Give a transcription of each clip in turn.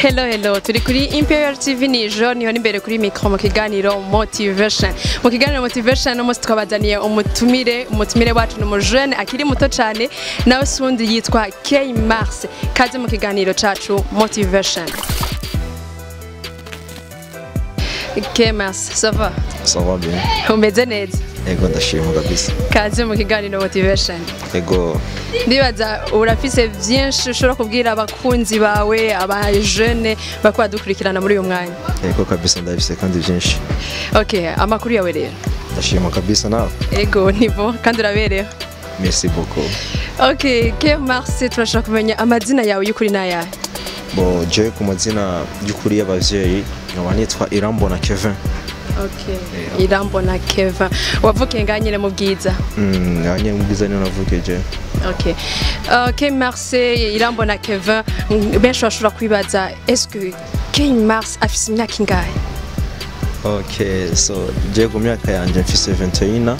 Hello, hello, turi kuri Imperial TV nijo niho n'imbere kuri micro mu kiganiro Motivation. Mu kiganiro Motivation umunsi twabazaniye umutumire wacu ni umujene akiri muto cyane, nawe sundi yitwa K Mars. Kaze mu kiganiro cacu Motivation. K Mars, ça va? Ça va bien. Umeze neza? Ego, ndashima kabisa. Kaze mu kiganiro Motivation. Ego. Ndibaza urafise vyinshi ushobora kubwira abakunzi bawe, aba jeune bako badukurikirana muri uyu mwanya. Ego kabisa, ndabifise kandi vyinshi. Okay, amakuru yawe rero? Ndashima kabisa, nawe? Ego, nibo kandi uraberewe. Merci beaucoup. Okay, K Mars, turashaka kumenya amazina yawe y'ukuri n'ayahe? Bon, je ku mazina y'ukuri y'abavyeyi nkaba nitwa Irambona Kevin. Okay. Irambona Kevin. Wavukiye ngaha nyene mu Bwiza? Ngaha nyene mu Bwiza niho navukiye je. Okay. K Mars, Irambona Kevin, benshi bashobora kwibaza est-ce que K Mars afise imyaka ingahe? Okay, so je ku myaka yanje mfise 21 ans.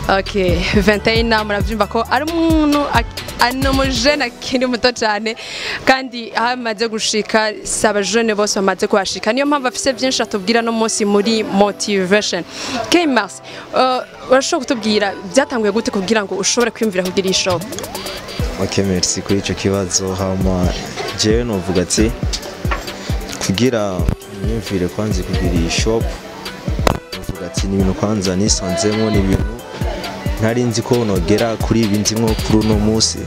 Okay, 21 ans, muravyumva ko ari umuntu ari umujene akiri muto cyane, kandi aho amaze gushika si abajene bose bamaze kuhashika, niyo mpamvu afise vyinshi atubwira no munsi muri Motivation. K Mars, urashobora kutubwira byatanguye gute kugira ngo ushobore kwiyumvira kugira iyi shop? Okay, merci kuri ico kibazo. Hama jewe novuga ati kugira imyumvire kwanza kugira iyi shop, novuga ati ni ibintu kwanza nisanzemo, ni ibintu ntari nzi ko nogera kuri ibi ndimwo kuri uno munsi.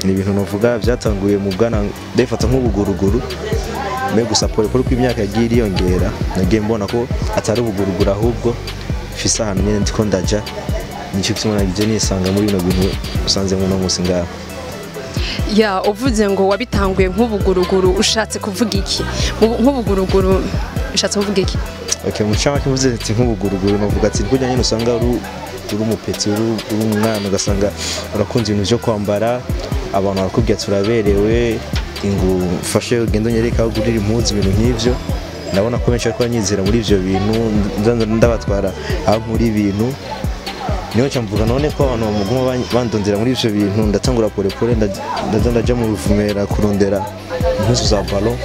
Ni ibintu novuga byatanguye mu bwana, ndabifata nk'ubuguruguru, mais gusa pole pole uko imyaka yagiye iriyongera nagiye mbona ko atari ubuguruguru, ahubwo mfise ahantu nyene ndiko ndaja. Nico gituma nagiye nisanga muri bino bintu usanzemo uno munsi ngaha. Ya, uvuze ngo wabitanguye nk'ubuguruguru, ushatse kuvuga iki? Nk'ubuguruguru ushatse kuvuga iki? Okay, mu ncamake mvuze ati nk'ubuguruguru novuga ati kurya nyene usanga uri umupeti, uri umwana, ugasanga urakunze ibintu vyo kwambara, abantu barakubwira turaberewe, ingu mfashe ugende unyereke aho ugurira impuzu, ibintu nk'ivyo. Ndabona ko benshi bariko banyizera muri ivyo bintu, ndabatwara aho nkura ibintu. Niho nca mvuga none ko abantu bamuguma bandondera muri ivyo bintu, ndatangura pole pole, ndaza ndaja mu Ruvumera kurondera impuzu za ballon,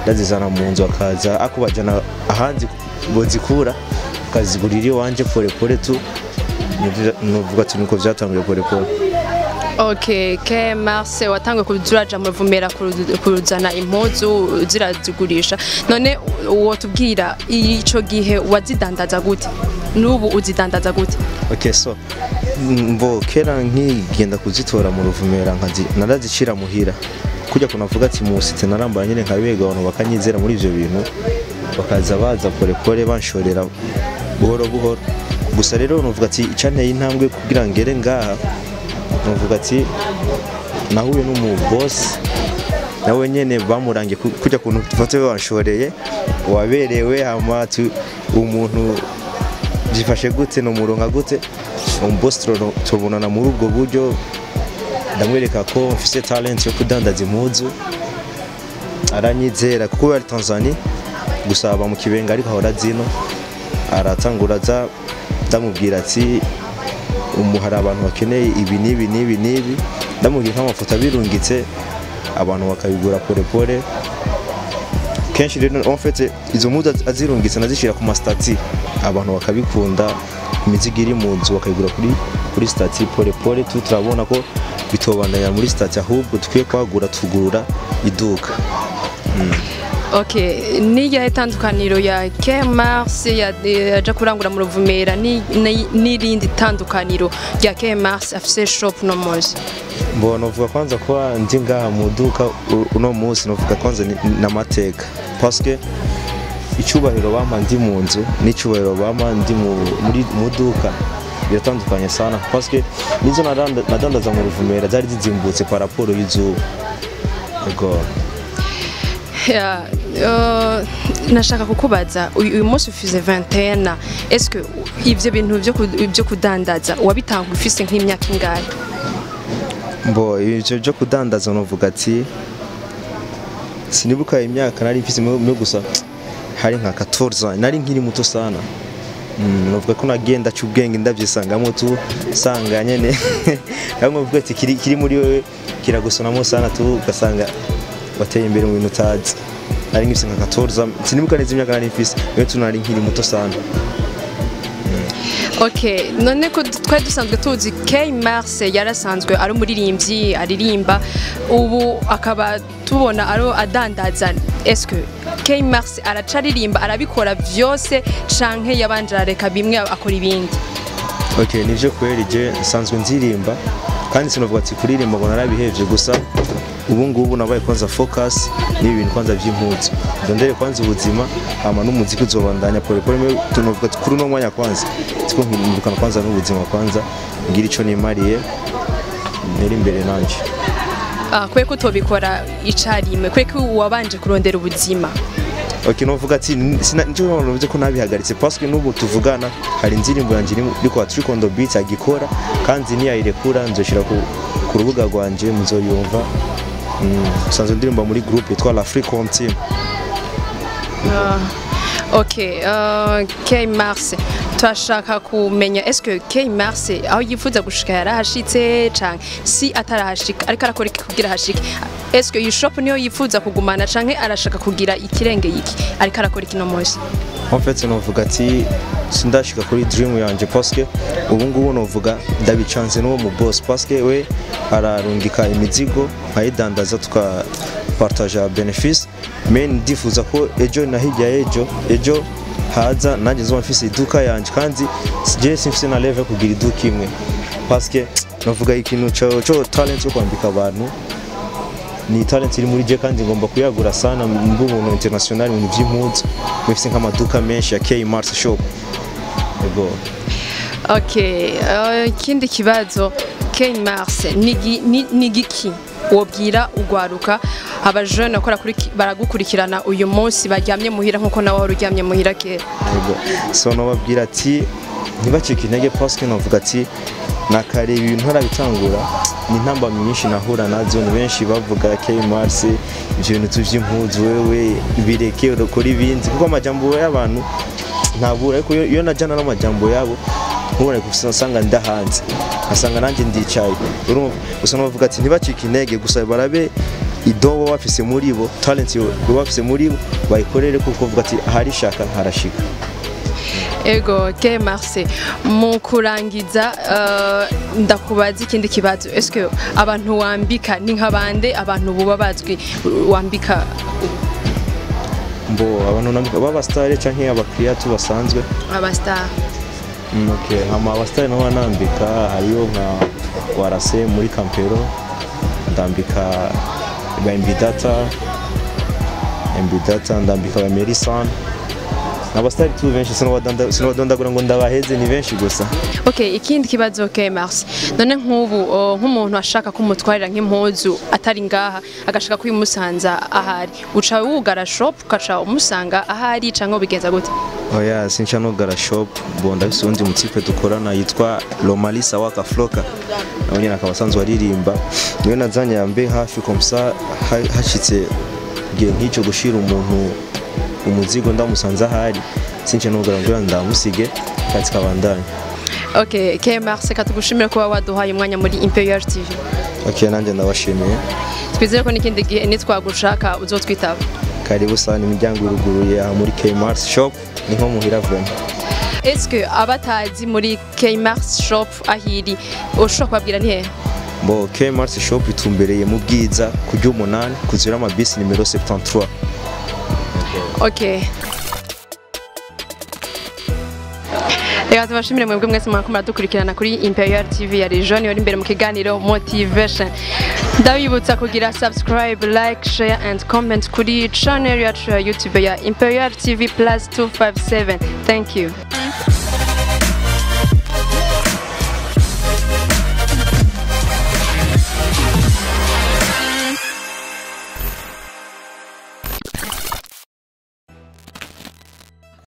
ndazizana mu nzu, bakaza ako bajana ahandi bozikura, bakazigurira iwanje pole pole tu. Nuvuga ati nuko vyatanguye pole pole. Okay, K Mars, watanguye kuzuraja mu Ruvumera kuruzana impuzu zirazigurisha, none wotubwira ico gihe wazidandaza gute, n'ubu uzidandaza gute? Okay, so mbo kera nkigenda kuzitora mu Ruvumera narazicira muhira, kujya kunavuga ati mu site narambara nyene nkabega, abantu bakanyizera muri ivyo bintu, bakaza baza pole pole banshorera buhoro buhoro. Gusa rero nuvuga ati icanteye intambwe kugira ngere ngaha, nuvuga ati nahuye n'umu boss nawe nyene bamurangiye kujya kuntu dufate banshoreye waberewe, hama ati umuntu byifashe gute, no muronka gute, umu boss tubonana muri ubwo buryo, ndamwereka ko mfise talent yo kudandaza impuzu, aranyizera kuko yari Tanzania gusa aba mu Kibenga ariko ahora zino, aratangura aza ndamubwira ati hari abantu bakeneye ibi n'ibi n'ibi n'ibi, ndamubwira nk'amafoto abirungitse abantu bakabigura pole pole. Kenshi rero en fait izo mpuzu azirungitse nazishira ku ma statut, abantu bakabikunda, imizigo iri mu nzu bakayigura kuri statut pole pole tu. Turabona ko bitobandanya muri statut, ahubwo dukwiye kwagura tugurura iduka. Okay, niyahe tandukaniro ya K Mars yaja kurangura mu Ruvumera n'irindi tandukaniro rya K Mars afise shop no munsi? Mbo novuga kwanza ko ndi ngaha mu duka uno munsi, novuga kwanza n'amateka, parce que icyubahiro bampa ndi mu nzu n'icyubahiro bampa ndi muri mu duka biratandukanye sana, parce que nizo nadandaza mu Ruvumera zari zizimbutse par rapport y'izuba. Ego. Ya, nashaka kukubaza uyu munsi ufise 21 ans, est-ce que ivyo bintu vyo kudandaza wabitanga ufise nk'imyaka ingahe? Mbo ivyo byo kudandaza novuga ati sinibuka imyaka nari mfise mwe, gusa hari nka 14 ans, nari nkiri muto sana. Novuga ko nagenda cy'ubwenge ndavyisangamo tu, sanga nyene kamwe mvuga ati kiri muri wewe kiragusonamo sana tu, ugasanga Wateye imbere mu bintu utazi. Nari nkifise nka 14, sinibuka neza imyaka nari mfise, niyo tunari nkiri muto sana. Okay, none ko twari dusanzwe tuzi K Mars yarasanzwe ari umuririmbyi aririmba, ubu akaba tubona ari adandaza. Est-ce que K Mars aracaririmba, arabikora vyose, canke yabanje arareka bimwe akora ibindi? Okay, nivyo kweri, je nsanzwe nzirimba, kandi sinovuga ati kuririmba ngo narabihevye. Gusa ubu ngubu nabaye kwanza focus n'ibi bintu kwanza vy'impuzu, ndondere kwanza ubuzima, hama n'umuziki uzobandanya pole pole. Tunovuga ati kuri uno mwanya kwanza siko nkindukana kwanza n'ubuzima, kwanza ngira ico nimariye, neri imbere nanje. Ah, kwe ko utobikora icarimwe, kwe ko wabanje kurondera ubuzima? Okay, novuga ati nico navuze ko nabihagaritse, parce que n'ubu tuvugana hari indirimbo yanje iri kwa Trikondo Beats agikora, kandi niyayirekura nzoshira ku rubuga rwanje, muzoyumva. Nsanzwe ndirimba muri groupe yitwa La Frequent Team. Okay, K Mars, turashaka kumenya, est-ce que K Mars aho yifuza gushika yarahashitse, canke si atarahashika ariko arakora iki kugira ahashike? Est-ce que iyi shop niyo yifuza kugumana, canke arashaka kugira ikirenge iki, ariko arakora iki no munsi? En fait, novuga ati sindashika kuri dream yanje, parce que ubu ngubu novuga ndabicanze n'uwo mu boss, parce que we ararungika imizigo nkayidandaza, tuka partager bénéfice. Mais ndifuza ko ejo na hirya y'ejo, ejo haza, nanjye nzoba mfise iduka yanje. Kandi je simfise na level yo kugira iduka imwe, parce que novuga ikintu co talent yo kwambika abantu ni talent iri muri je, kandi ngomba kuyagura sana, mbe umuntu international mu bintu vy'impuzu, mfise nk'amaduka menshi ya K Mars Shop. Ego. Okay, ikindi kibazo, K Mars, ni giki wobwira ugwaruka, abajene bakora kuri baragukurikirana uyu munsi baryamye muhira nkuko nawe wari uryamye muhira kera? Ego. So nobabwira ati ntibacike intege, parce que novuga ati nakareba ibintu ntarabitangura, ni intambamyi nyinshi nahura nazo. Ni benshi bavuga: "K Mars, ivyo bintu vy'impuzu wewe bireke, ukora ibindi", kuko amajambo y'abantu ntabura. Ariko iyo najana n'amajambo yabo, nkubona usanga ndahanze, nkasanga nanjye ndicaye, urumva? Gusa navuga ati ntibacike intege, gusa barabe idobo bafise muri bo, talent yo bafise muri bo bayikorere, kuko uvuga ati ahari shaka harashika. Ego, K Mars, mu kurangiza, ndakubaza ikindi kibazo. Est-ce que abantu wambika ni nk'abande, abantu buba bazwi wambika? Mbo abantu nambika baba star canke abakiriya tu basanzwe? Abastar. Okay, hama abastar nabo nambika, hariyo nka Warase muri Campero, ndambika ba MB Data, MB Data ndambika, ba Merisan, abastar tu benshi, sinobadondagura ngo ndabaheze, ni benshi gusa. Okay, ikindi kibazo, K Mars. None nk'ubu nk'umuntu ashaka kumutwarira nk'impuzu atari ngaha, agashaka kuyimusanza ahari, uca wugara shop ukaca umusanga ahari, canke ubigenza gute? Oya, sinca nugara shop. Bo ndafise uwundi mutipe dukorana yitwa Lomalisa Waka Floka, nawe nyene akaba asanzwe aririmba, niwe nazanye yambe hafi, comme ça hashitse igihe nk'ico gushira umuntu umuzigo ndamusanze ahari, sinca nugara ngo ndamusige, kazi kabandanya. Okay, K Mars, katugushimira kuba waduhaye umwanya muri Imperial TV. Okay, nanjye ndabashimiye. Twizere ko n'ikindi gihe nitwagushaka uzotwitaba. Karibu sana, imiryango iruguruye aha muri K Mars Shop, ni nko muhira vraiment. Est-ce que abatazi muri K Mars Shop ahiri, ushobora kubabwira ni hehe? Bo K Mars Shop itumbereye mu Bwiza ku ry'umunani, kuzira amabisi nimero 73. Okay. Reka tubashimire mwebwe mwese mwariko muradukurikirana kuri Imperial TV. Ya Region yari imbere mu kiganiro Motivation. Ndabibutsa kugira subscribe, like, share and comment kuri channel yacu ya YouTube ya Imperial TV plus 257. Thank you.